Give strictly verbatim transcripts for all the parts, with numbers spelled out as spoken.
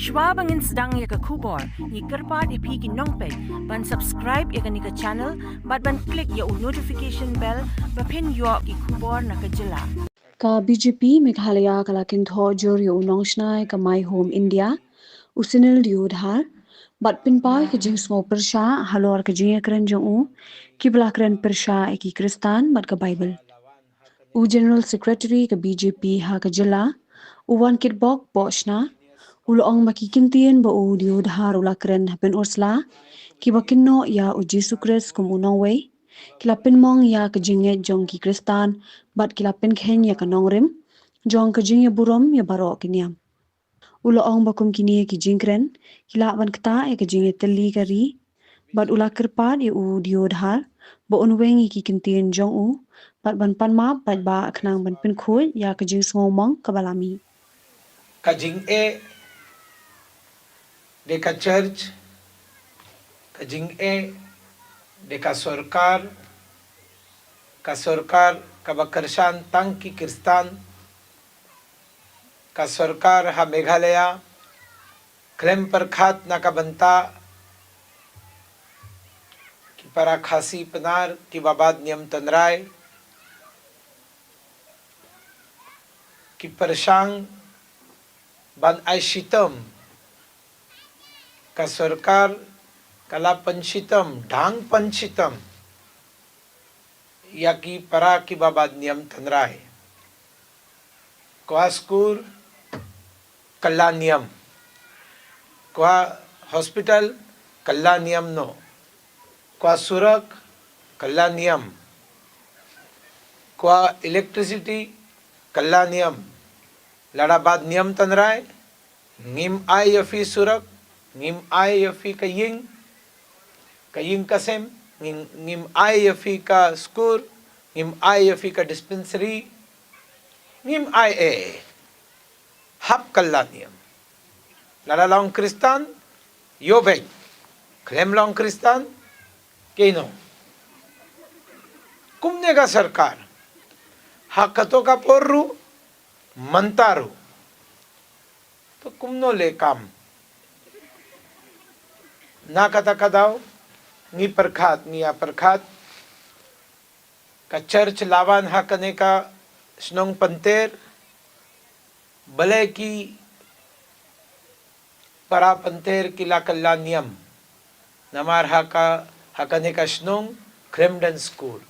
Shwa ba ngin sdang ïa ka khubor, ngi kyrpad ïa phi ki nongpeit ban subscribe ïa kane ka channel bad ban click ïa u notification bell ba phin ïoh ki khubor na ka jylla. Ka B J P Meghalaya ka la kynthoh jur ïa u nongshna ïa ka My Home India, u Sunil Deodhar, bad pynpaw ïa ka jingsngew pyrshah halor ka jingïakren jong u kiba la kren pyrshah ïa ki Khristan bad ka Baibl. U General Secretary ka B J P ha ka jylla, u Wankitbok Bohshna, u la ong ba ki kyntien ba u Deodhar u la kren ha pynursa kiba kynnoh ïa u Jisu Khrist kum u nongwei, ki la pynmong ïa ka jingngeit jong ki Khristan bad ki la pynkheiñ ïa ka nongrim jong ka jingïaburom ïa baroh ki niam. U la ong ba kum kine ki jingkren ki lah ban ktah ïa ka jingïatylli ka ri, bad u la kyrpad ïa u Deodhar ba un weng ïa ki kyntien jong u bad ban pan map paidbah khnang ban pynkhuid ïa ka jingsngewmong kaba la mih. Ka jingeh de ka church, ka jingeh de ka sorkar, ka sorkar kaba kyrshan tang ki Khristan, ka sorkar ha Meghalaya khlem pyrkhat na ka bynta ki para Khasi Pnar kiba bad niam tynrai, ki pyrshang ban ai shitom. Ka sorkar ka la pynshitom, dang pynshitom ïa ki para kiba bad niam tynrai. Kwah skur, kylla niam. Kwah hospital, kylla niam noh. Kwah surak, kylla niam. Kwah electricity, kylla niam. Lada bad niam tynrai, ngim ai ïa phi surak, ngim ai ïa phi ka ïing, ka ïing ka sem, ngim, ngim ai ïa phi ka skur, ngim ai ïa phi ka dispensary, ngim ai eh. Hap kylla niam. Lada long Khristan, ïoh beit. Khlem long Khristan, kino. Kumne ka sorkar. Ha kato ka por ruh, mynta ruh. To kumno leh kam. Na kata ka daw, ngi pyrkhat, ngi ïa pyrkhat. Ka church la wan ha kane ka shnong Pynter, balei ki para Pynter ki la kylla niam. Namar ha ka, ha kane ka shnong khlem don skul.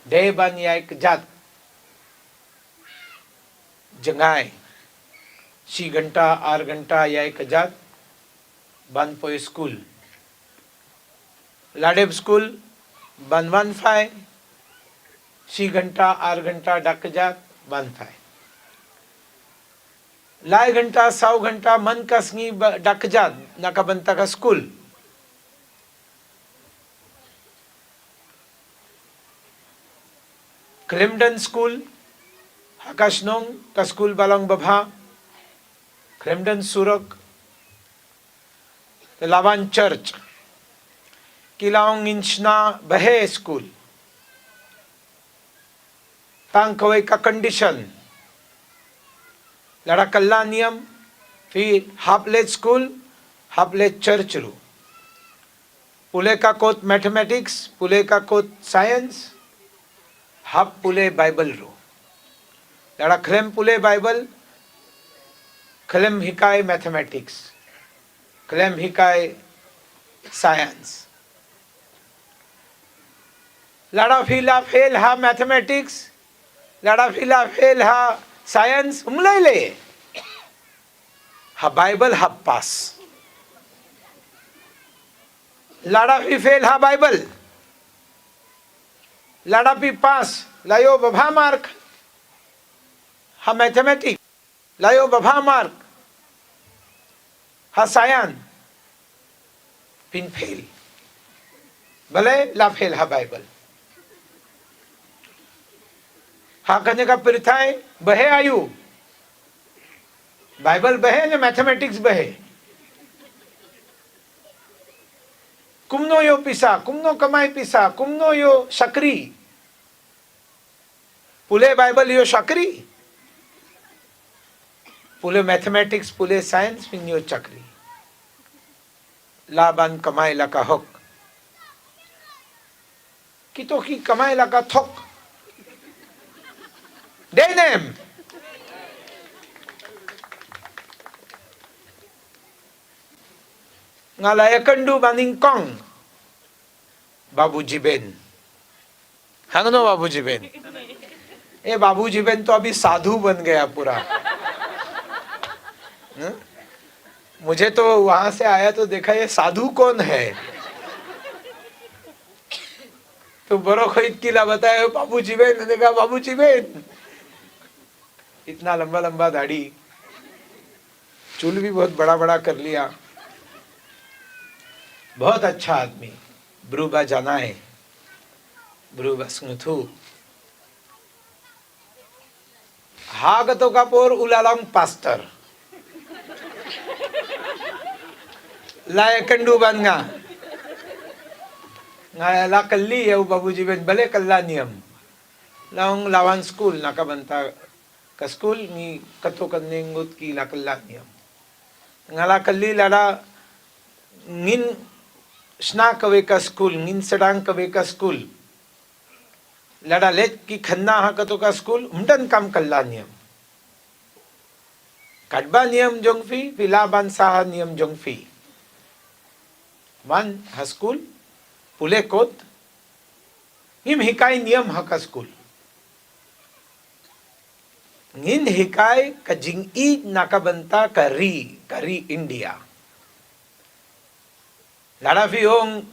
Dei ban ïai kjat jngai. Shi ghanta, ar ghanta ïai kjat ban poi skul. La dep skul ban wan phai, shi ghanta, ar ghanta dak kjat ban phai. Lai ghanta, saw ghanta man ka sngi ba dak kjat na ka bynta ka skul. Khlem don skul ha ka shnong, ka skul ba long babha, khlem don surok. Te la wan church, ki la ong ngin shna bahe skul. Tang kawei ka condition. Lada kylla niam, phi hap leit skul, hap leit church ruh. Pule ka kot mathematics, pule ka kot science, hap pule Bible ruh. Lada khlem pule Bible, khlem hikai mathematics, khlem hikai science. Lada phi la fail ha mathematics, lada phi la fail ha science, um lei lei. Ha Bible hap pass. Lada phi fail ha Bible, lada phi pass, la ïoh babha mark ha mathematics, la ïoh babha mark ha science, phin fail. Balei? La fail ha Bible. Ha kane ka pyrthei bahe aiu? Bible bahe ne mathematics bahe? Kumno ïoh pisa, kumno kamai pisa, kumno ïoh shakri? Pule Bible ïoh shakri? Pule mathematics, pule science, pynïoh chakri. Lah ban kamai la ka hok. Kito ki kamai la ka thok. Dei ne em? Nga la ïakynduh ba nyngkong. बाबू जीवन। हाँ, नो बाबू जीवन। ए, बाबू जीवन तो अभी साधु बन गया पूरा। हं? मुझे तो वहां से आया तो देखा, ये साधु कौन है? तो बरो खोइत की ला बताया, "बाबू जीवन।" मैंने कहा, "बाबू जीवन।" इतना लंबा लंबा दाढ़ी, चूल भी बहुत बड़ा बड़ा कर लिया। बहुत अच्छा आदमी, bru ba janai, bru ba sngewthuh. Ha kato ka por u la long pastor. La ïakynduh ban nga. Nga la kylli ïa u Babu Jiben, balei ka la niam. La ong la wan skul, na ka bynta ka skul ngi katto katne ngut ki la kylla niam. Nga la kylli lada ngin shna kawei ka skul, ngin sdang kawei ka skul. Lada leit ki khynnah ha kato ka skul, ym don kam kylla niam. Katba niam jong phi, phi lah ban sah ha niam jong phi. Wan ha skul, pule kot, ngim hikai niam ha ka skul. Ngin hikai ka jingïeit na ka bynta ka ri, ka ri India. Lada phi ong,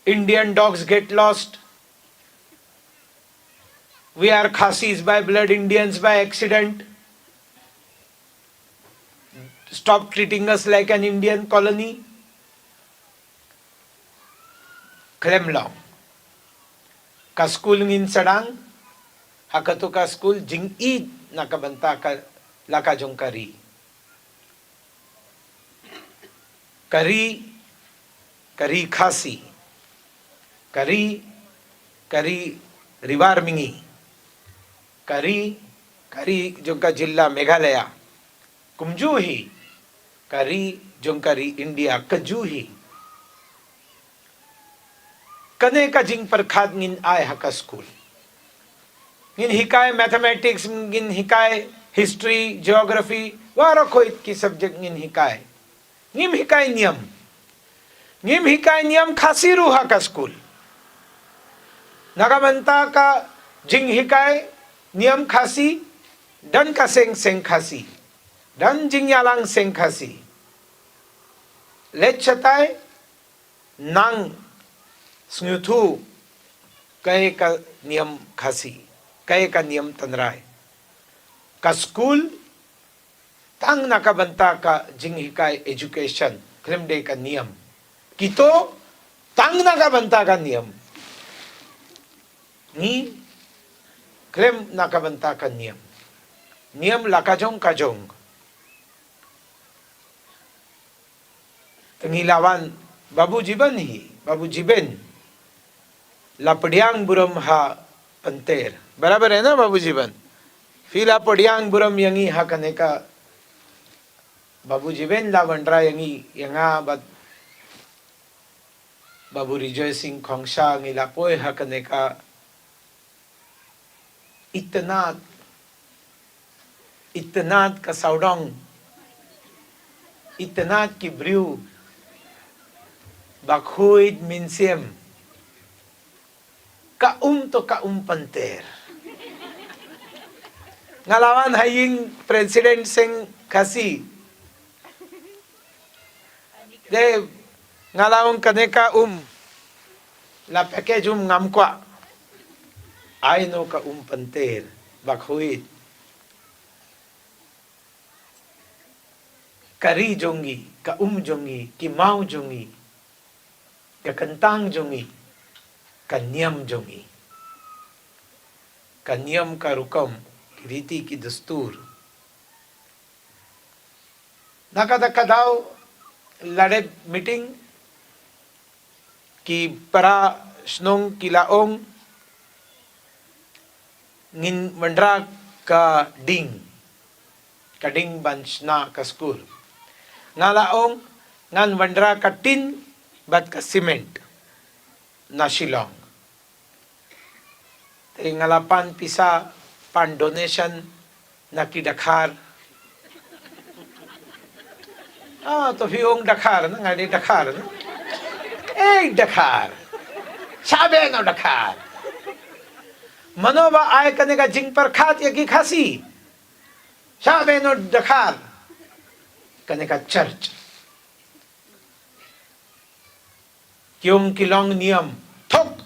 Indian dogs get lost. We are Khasis by blood, Indians by accident. Stop treating us like an Indian colony. Khlem long. Ka skul ngin sdang, ha kato ka skul jingïeit na ka bynta ka, la ka jong ka ri. Ka ri, ka ri Khasi. Ka ri, ka ri Riwar Mingi. Ka ri, ka ri jong ka jylla Meghalaya. Kumjuh hi, ka ri jong ka ri India, kajuh hi. Kane ka jingpyrkhat ngin ai ha ka skul. Ngin hikai mathematics, ngin hikai history, geography, waroh khoit ki subject ngin hikai. Ngim hikai niam. Ngim hikai niam Khasi ruh ha ka skul. Na ka bynta ka jinghikai niam Khasi, don ka seng seng Khasi. Don jingïalang seng Khasi. Leit shatai, nang sngewthuh kaei ka niam Khasi, kaei ka niam tynrai. Ka skul tang na ka bynta ka jinghikai education, khlem dei ka niam. Kito tang na ka bynta ka niam. Ngi khlem na ka bynta ka niam. Niam la ka jong ka jong. Te ngi la wan, Babu Jiben hi, Babu Jiben. La pdiang burom ha pynter. Barabar hai na, Babu Jiben? Phi la pdiang burom ïa ngi ha kane ka. Babu Jiben la wanrah ïa ngi, ïa nga bad Babu Rejoicing Khongsha ngi la poi ha kane ka. Itynnad, itynnad ka sawdong, itynnad ki briew, ba khuid mynsiem, ka um to ka um pynter. Nga la wan ha ïing president seng Khasi. Te nga la ong kane ka um, la package um ngam kwah. Ai noh ka um pynter, ba khuid. Ka ri jong ngi, ka um jong ngi, ki maw jong ngi, ka kyntang jong ngi, ka niam jong ngi. Ka niam ka rukom, ki riti ki dustur. Na kata ka daw la dep meeting, ki para shnong ki la ong, ngin wanrah ka ding. Ka ding ban shna ka skul. Nga la ong, ngan wanrah ka tin bad ka cement na Shillong. Te nga la pan pisa, pan donation na ki Dkhar. Ah, to phi ong Dkhar na, nga dei Dkhar na. Ei Dkhar. Shah beh noh Dkhar. Mano ba ai kane ka jingpyrkhat ïa ki Khasi? Shah beh noh Dkhar. Kane ka church. Ki ong ki long niam. Thok.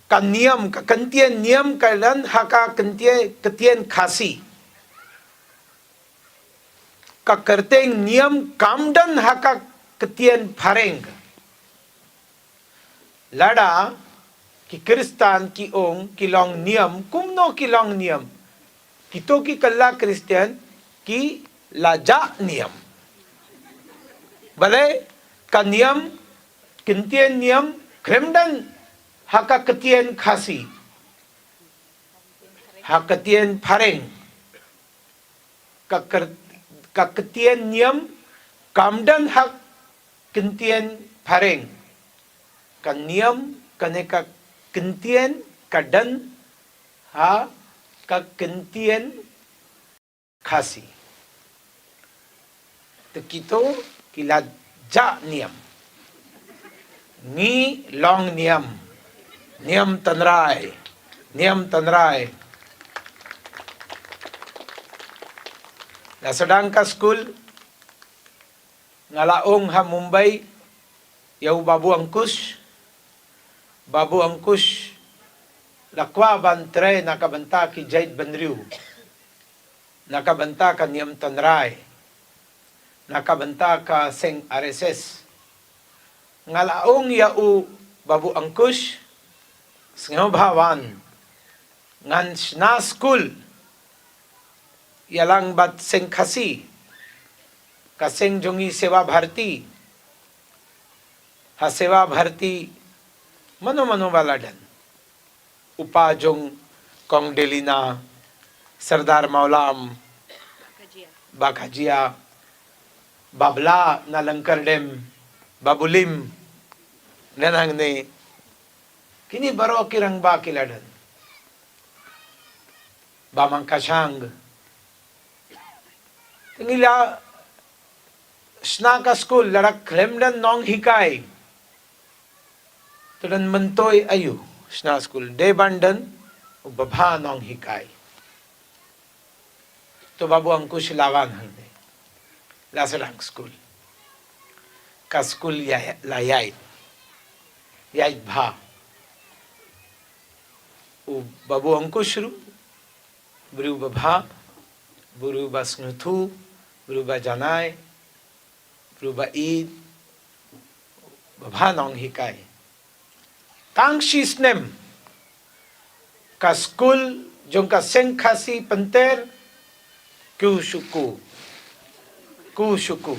Ka niam, ka kyntien niam ka don ha ka kyntien, ktien Khasi. Ka kyrteng niam kam don ha ka ktien phareng. Lada ki Khristan ki ong ki long niam, kumno ki long niam? Kito ki kylla Khristan ki la jah niam. Balei? Ka niam, kyntien niam khlem don ha ka ktien Khasi, ha ktien phareng. Ka kyr-, ka ktien niam kam don ha kyntien phareng. Ka niam, kane ka kyntien ka don ha ka kyntien Khasi. Te kito ki la jah niam. Ngi long niam. Niam tynrai. Niam tynrai. La sdang ka skul, nga la ong ha Mumbai ïa u Babu Ankush. Babu Ankush la kwah ban trei na ka bynta ki jaitbynriew, na ka bynta ka niam tynrai, na ka bynta ka seng R S S. Nga la ong ïa u Babu Ankush, sngewbha wan, ngan shna skul ïalang bad seng Khasi, ka seng jong ngi Seva Bharti. Ha Seva Bharti mano mano ba la don. U pa jong Kong Delina, Sardar Mawlam, Ba Kajia, Babla na Lyngkyrdem, Babulim, nangne. Kine baroh ki rangbah ki la don. Ba Mangkashang. Te ngi la shna ka skul, lada khlem don nonghikai, to don myntoi aïu shna skul? Dei ban don u babha nonghikai. To Babu Ankush la wan hangne, la sdang skul. Ka skul ïa, la ïaid, ïaid bha. U Babu Ankush ruh briew babha, briew ba sngewthuh, briew ba janai, briew ba ïeit, babha nonghikai. Tang shi snem ka skul jong ka seng Khasi Pynter kiew shu kiew, kiew shu kiew,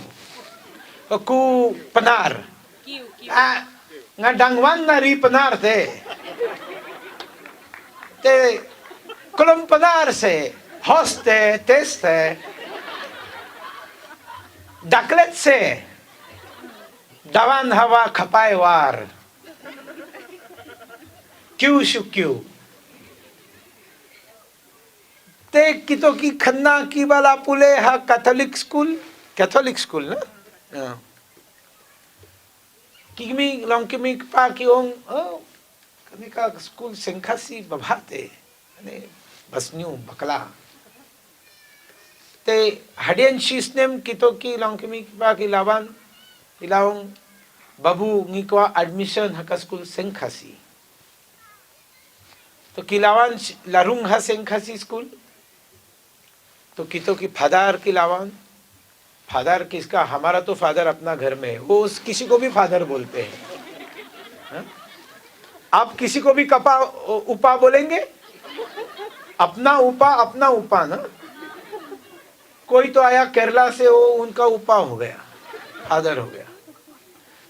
kiew Pnar. Ah, nga dang wan na ri Pnar te. Te klum Pnar se, hoste, teste. Daklet se dawan hawa khapai war. Kiew shu kiew. Te kito ki khynnah kiba la pule ha Catholic school, Catholic school na? Ki kmie, long kmie kpa ki ong, oh, kane ka skul seng Khasi babha te, kane ba sniew bakla. Te hadien shi snem kito ki long kmie kpa ki la wan, ki la ong, Babu, ngi kwah admission ha ka skul seng Khasi. To ki la wan, la rung ha seng Khasi skul. To kito ki father ki la wan. फादर किसका? हमारा तो फादर अपना घर में है, वो उस, किसी को भी फादर बोलते हैं। हाँ? आप किसी को भी कपा, उपा बोलेंगे? अपना उपा, अपना उपा ना। कोई तो आया केरला से, वो उनका उपा हो गया, फादर हो गया।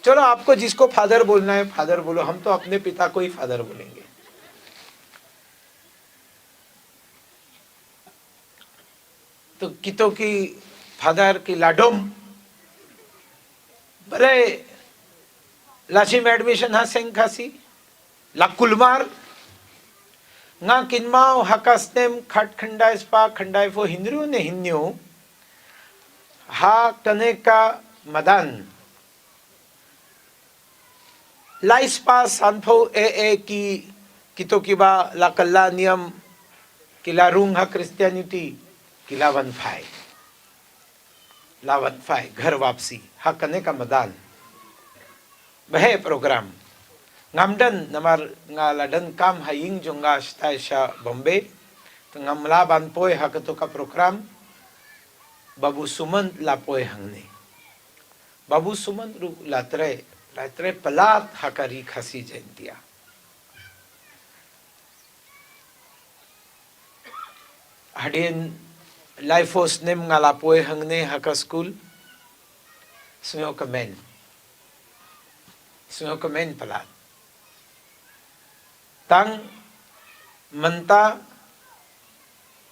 चलो, आपको जिसको फादर बोलना है, फादर बोलो, हम तो अपने पिता को ही फादर बोलेंगे। To kito ki father ki la dom. Balei la shim admission ha seng Khasi? La kulmar. Nga kynmaw ha ka snem khatkhyndai spah khyndaiphew hynriew ne hynñiew, ha kane ka madan, lai spah sanphew eh eh ki, kito kiba la kylla niam, ki la rung ha Christianity, ki la wan phai. La wan phai, ghar wapsi, ha kane ka madan. Ba heh program. Ngam don, namar nga la donkam ha ïing jong nga shatai sha Bombay. Te ngam lah ban poi ha kato ka program. Babu Sumant la poi hangne. Babu Sumant ruh la trei, la trei palat ha ka Ri Khasi Jaintia. Hadien laiphew snem nga la poi hangne ha ka skul. Sngewkmen. Sngewkmen palat. Tang mynta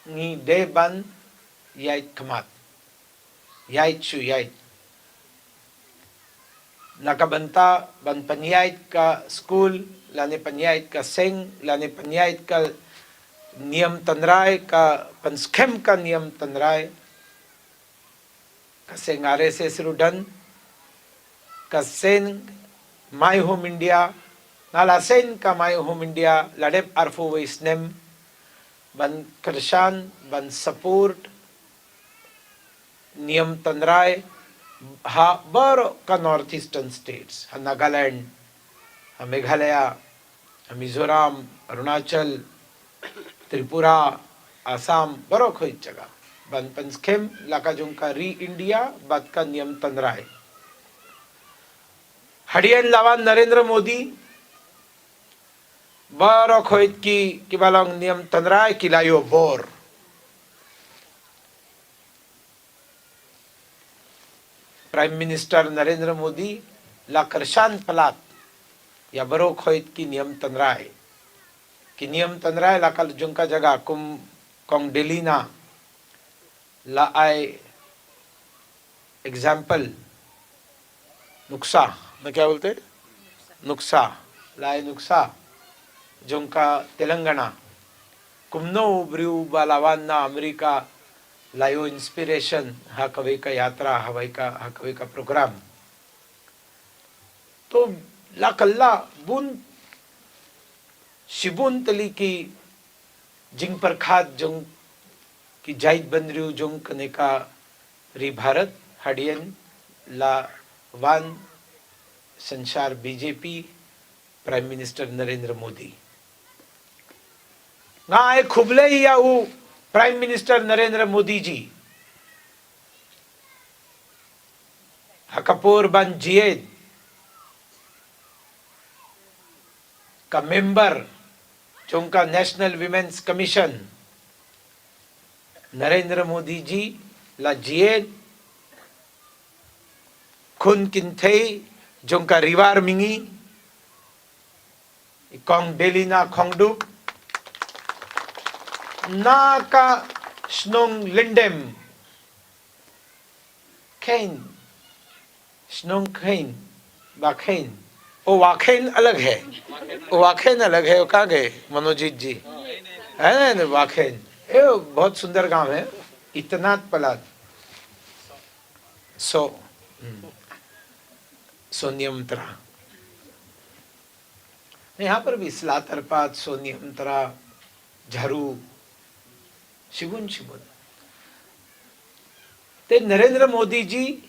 ngi dei ban ïaid khmat. Ïaid shu ïaid. Na ka bynta ban pynïaid ka skul, lane pynïaid ka seng, lane pynïaid ka niam tynrai, ka pynskhem ka niam tynrai. Ka seng R S S ruh don, ka seng My Home India, nga la seng ka My Home India, la dep arphew wei snem, ban kyrshan, ban support niam tynrai ha baroh ka North Eastern States, ha Nagaland, ha Meghalaya, ha Mizoram, Arunachal, Tripura, Assam, baroh khoit jaka. Ban pynskhem la ka jong ka ri India bad ka niam tynrai. Hadien la wan Narendra Modi, baroh khoit ki, kiba long niam tynrai ki la ïoh bor. Prime Minister Narendra Modi la kyrshan palat ïa baroh khoit ki niam tynrai. Ki niam tynrai la ka jong ka jaka kum Kong Delina la ai example, nuksa, मैं क्या बोलते हैं? Nuksa, la ai nuksa jong ka Telangana. Kumno u briew ba la wan na America la ïoh inspiration ha kawei ka yatra, ha kawei ka, ha kawei ka program. To la kylla bun, shibun tylli ki jingpyrkhat jong ki jaitbynriew jong kane ka ri Bharat, hadien la wan synshar B J P, Prime Minister Narendra Modi. Nga ai khublei ïa u Prime Minister Narendra Modi ji ha ka por ban jied ka member jong ka National Women's Commission. Narendra Modi ji la jied khun kynthei jong ka Ri War Mihngi, i Kong Delina Khongdup, na ka shnong Lyndem, Khein, shnong Khein, Wakhein. ओ वाखेन अलग है, ओ वाखेन अलग है, वो कहाँ गए मनोजीत जी? है ना, वाखेन। ए, बहुत सुंदर गांव है, इतनात पलात। So, हम्म। So नियम तरा। नहीं, यहाँ पर भी सलातरपात, सोनियमतरा, झारू, shibun shibun. Te Narendra Modi ji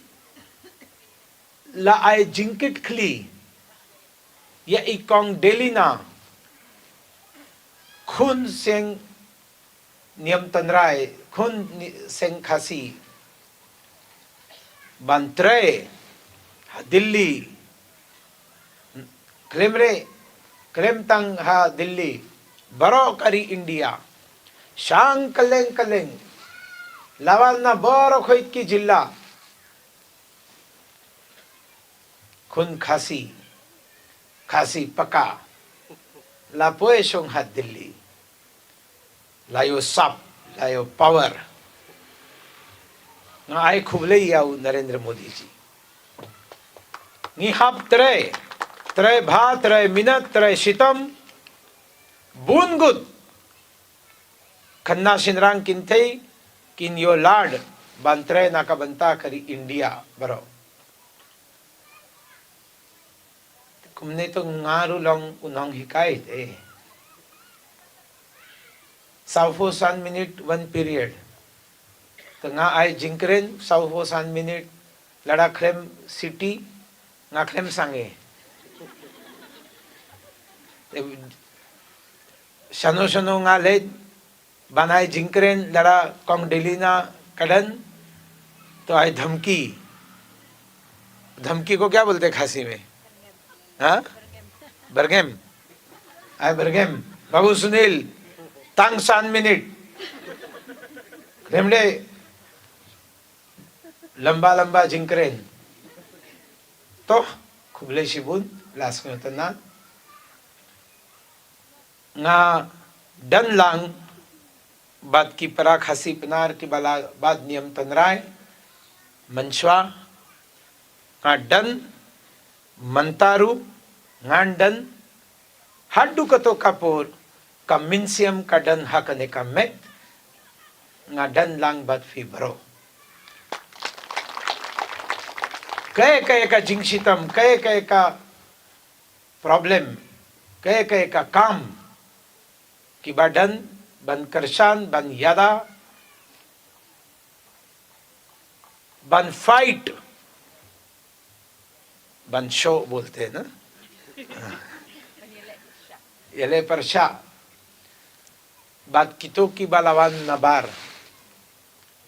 la ai jingkitkhlieh ïa i Kong Delina, khun seng niam tynrai, khun seng Khasi, ban trei ha Delhi, khlem re, khlem tang ha Delhi, baroh ka ri India, shang kylleng kylleng, la wan na baroh khoit ki jylla. Khun Khasi, Khasi paka, la poi shong ha Delhi, la ïoh sap, la ïoh power. Nga ai khublei ïa u Narendra Modi ji. Ngi hap trei, trei bha, trei minot, trei shitom, bun ngut. Khynnah shynrang kynthei kin ïoh lad ban trei na ka bynta ka ri India baroh. Kumne to nga ruh long u nonghikai te. Saw phew san minit one period. Te nga ai jingkren saw phew san minit, lada khlem city nga khlem sangeh. Te shano shano nga leit ban ai jingkren, lada kong Delina ka don to ai dhamki. धमकी को क्या बोलते खासी में? हाँ, बरगेम. Ai byrgem, Babu Sunil, tang san minit. Khlem dei lamba lamba jingkren. To, khublei shibun, la sngewtynnat. Nga don lang bad ki para Khasi Pnar kiba la bat niam tynrai mynshuwa. Nga don mynta ruh, ngan don haduh kato ka por, ka mynsiem ka don ha kane ka met. Nga don lang bad phi baroh. Kaei kaei ka jingshitom, kaei kaei ka problem, kaei kaei ka kam kiba don, ban kyrshan, ban ïada, ban fight, ban shoh bolte na. Ïaleh pyrshah bad kito kiba la wan nabar.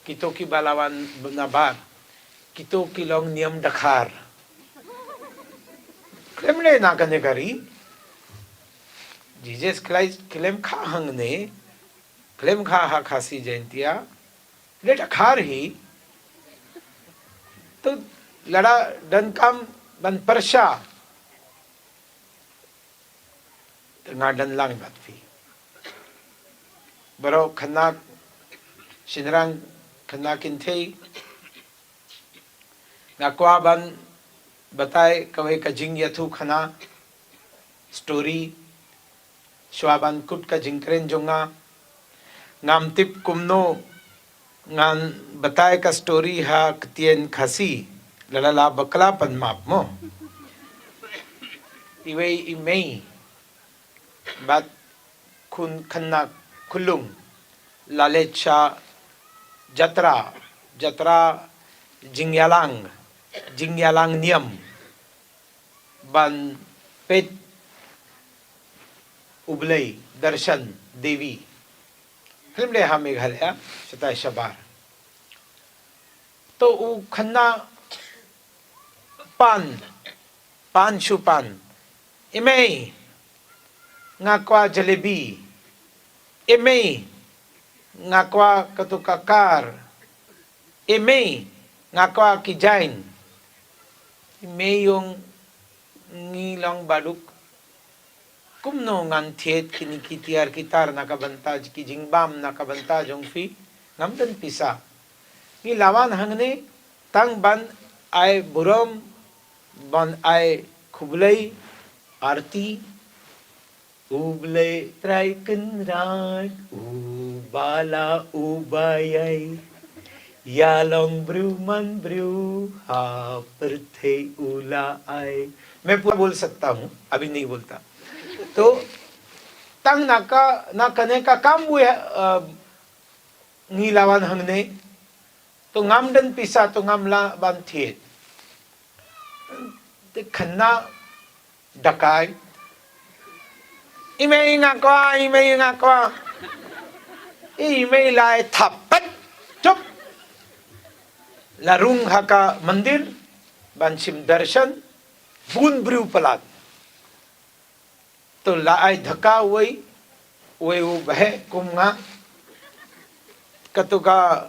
Kito kiba la wan nabar. Kito ki long niam dkhar. Khlem leh na kane ka ri. Jesus Christ khlem kha hangne. Khlem kha ha Khasi Jaintia. Leh dkhar hi. To lada donkam ban pyrshah. Te nga don lang bad phi. Baroh khynnah shynrang, khynnah kynthei. Nga kwah ban batai kawei ka jingïathuhkhana, story, shuwa ban kut ka jingkren jong nga. Ngam tip kumno ngan batai ka story ha ktien Khasi, lada la bakla pan map mo. Iwei i mei bad khun khynnah khunlung la leit sha jatra, jatra jingïalang, jingïalang niam ban peit U Blei, darshan Devi. Khlem dei ha Meghalaya, shatai shabar. To u khynnah pan, pan shu pan. I mei, nga kwah jalebi. I mei, nga kwah katu ka kar. I mei, nga kwah ki jain. I mei, ong ngi long baduk. Kumno ngan thied kine ki tiar ki tar na ka bynta ki jingbam na ka bynta jong phi, ngam don pisa. Ngi la wan hangne tang ban ai burom, ban ai khublei, arti. U Blei Trai Kynrad, u ba la u ba ïai, ïalong briew man briew ha pyrthei u la ai. मैं पूरा बोल सकता हूँ, अभी नहीं बोलता। तो tang na ka, na kane ka kam u, uh, ngi la wan hangne. To ngam don pisa, to ngam lah ban thied. Te khynnah dakai. I mei, nga kwah, i mei, nga kwah. I mei la ai thap pat. Chup. La rung ha ka mandir ban shim darshan. Bun briew palat. To la ai dhaka uwei, uwei u baheh kum nga. Katu ka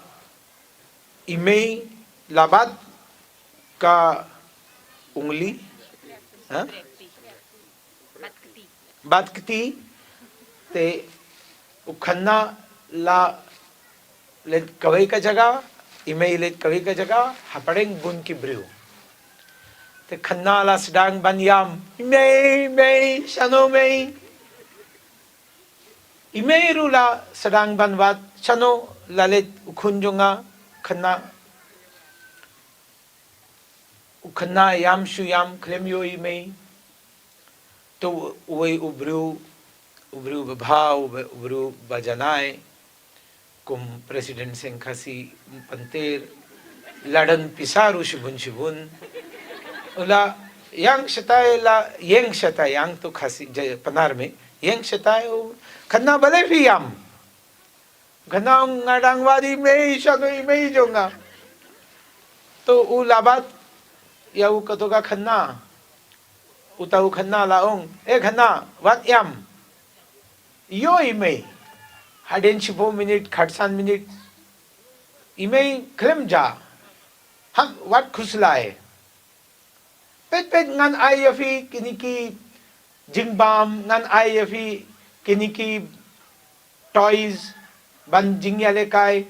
i mei la bat ka ungli, ha? Bat kti. Te u khynnah la leit kawei ka jaka, I mei leit kawei ka jaka, hapdeng bun ki briew. Te khynnah la sdang ban ïam, "I mei, mei, shano mei?" I mei ruh la sdang ban wad, "Shano?" "La leit u khun jong nga." Khynnah, u khynnah ïam shu ïam, khlem ïohi i mei. To uwei u briew, u briew babha, u briew bajanai, kum President Seng Khasi pynter, la don pisa ruh shibun shibun. U la ïeng shatai, la ïeng shatai, ïeng to Khasi, ja, Pnar me, ïeng shatai, u khynnah, "Balei phi ïam?" Khynnah, "Nga dang wad i mei, shano i mei jong nga?" To u la bat ïa u kato ka khynnah. Uta u khynnah la ong, "Eh khynnah, wat ïam. Ïoh i mei." Hadien shiphew minit, khatsan minit, i mei khlem jia. "Hap wat khuslai. Peit, peit, ngan ai ïa phi kine ki jingbam, ngan ai ïa phi kine ki toys ban jingïalehkai,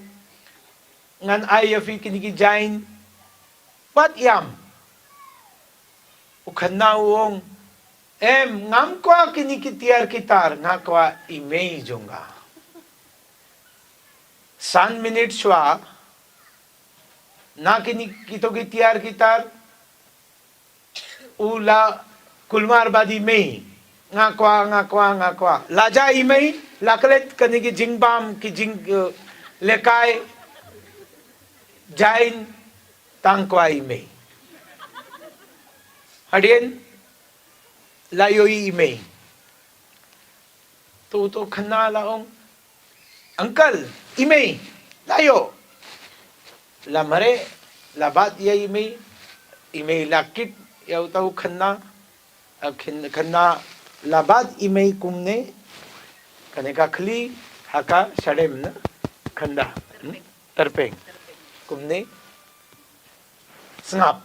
ngan ai ïa phi kine ki jain. Wat ïam." U khynnah u ong, "Em, ngam kwah kine ki tiar ki tar, nga kwah i mei jong nga." San minit shuwa, na kine kito ki tiar ki tar, u la kulmar bad i mei, "Nga kwah, nga kwah, nga kwah." La jia i mei, la klet kine ki jingbam, ki jing, eh, lehkai, jain, tang kwah i mei. Hadien la ïohi i mei. To, to khynnah la ong, "Uncle, i mei la ïoh." La mareh, la bat ïa i mei, i mei la kit ïa uta u khynnah, a khin-, khynnah la bat i mei kumne, kane ka khlieh ha ka shadem na khynda, hmm? Tyrpeng. Kumne, sngap.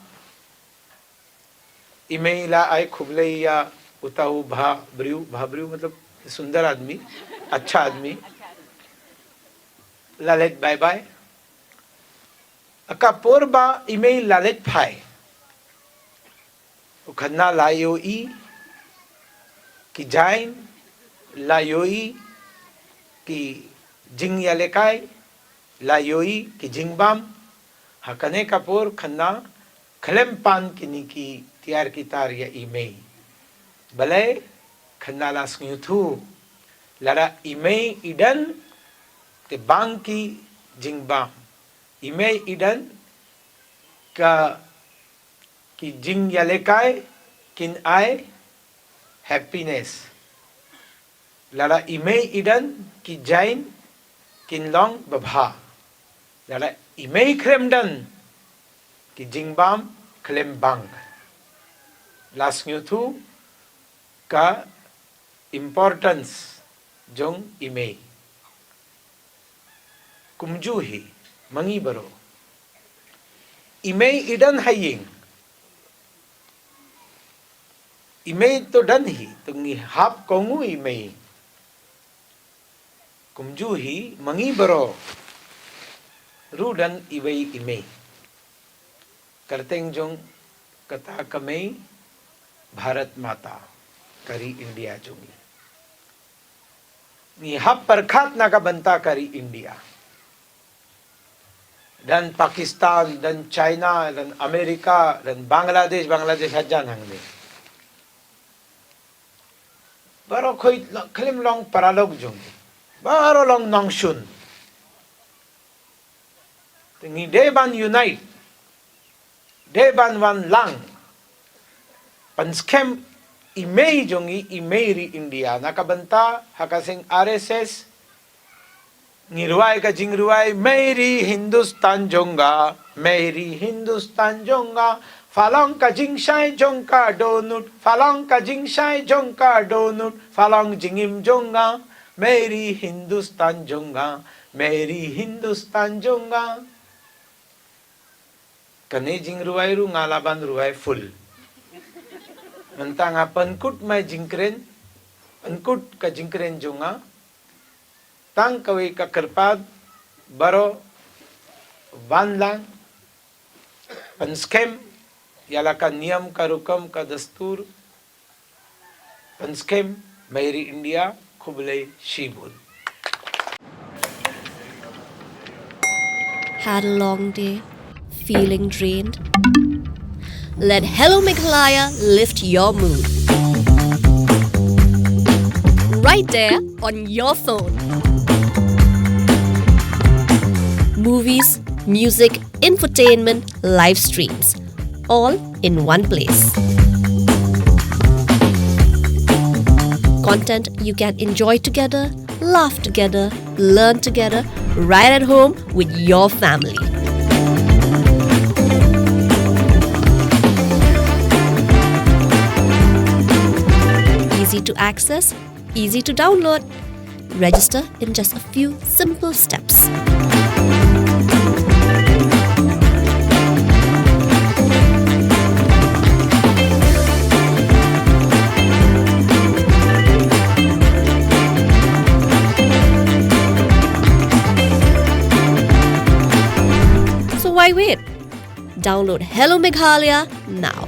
I mei la ai khublei ïa uta u bha briew, bha briew matlab sundar aadmi, achha aadmi. La leit bye bye. Ha ka por ba i mei la leit phai, u khynnah la ïohi ki jain, la ïohi ki jingïalehkai, la ïohi ki jingbam. Ha kane ka por khynnah khlem pan kine ki tiar ki tar ïa i mei. Balei? Khynnah la sngewthuh, lada i mei i don te bang ki jingbam, i mei i don ka, ki jingïalehkai kin ai happiness. Lada i mei i don, ki jain kin long babha. Lada i mei khlem don, ki jingbam khlem bang. La sngewthuh ka importance jong i mei. Kumjuh hi, ma ngi baroh. I mei i don ha ïing. I mei to don hi, to ngi hap kohnguh i mei. Kumjuh hi, ma ngi baroh ruh don iwei i mei. Kyrteng jong kata ka mei, Bharat Mata, ka ri India jong ngi. Ngi hap pyrkhat na ka bynta ka ri India. Don Pakistan, don China, don America, don Bangladesh, Bangladesh hajan hangne. Baroh khoit lo-, khlem long paralok jong ngi. Baroh long nongshun. Te ngi dei ban unite. Dei ban wan lang. Pynskhem i mei jong ngi, i mei ri India. Na ka bynta, ha ka seng R S S, ngi rwai ka jingrwai, "Mei ri Hindustan jong nga, mei ri Hindustan jong nga. Pha long ka jingshai jong ka dohnud, pha long ka jingshai jong ka dohnud, pha long jingim jong nga. Mei ri Hindustan jong nga, mei ri Hindustan jong nga." Kane jingrwai ruh nga lah ban rwai full. Mynta nga pynkut mai jingkren, pynkut ka jingkren jong nga. Tang kawei ka kyrpad, baroh Wan lang, pynskhem ïa la ka niam ka rukom ka dustur, pynskhem, Meri India, khublei shibun. Had a long day? Feeling drained? Let Hello Meghalaya lift your mood. Right there on your phone. Movies, music, infotainment, live streams, all in one place. Content you can enjoy together, laugh together, learn together, right at home with your family. Easy to access, easy to download. Register in just a few simple steps. So why wait? Download Hello Meghalaya now.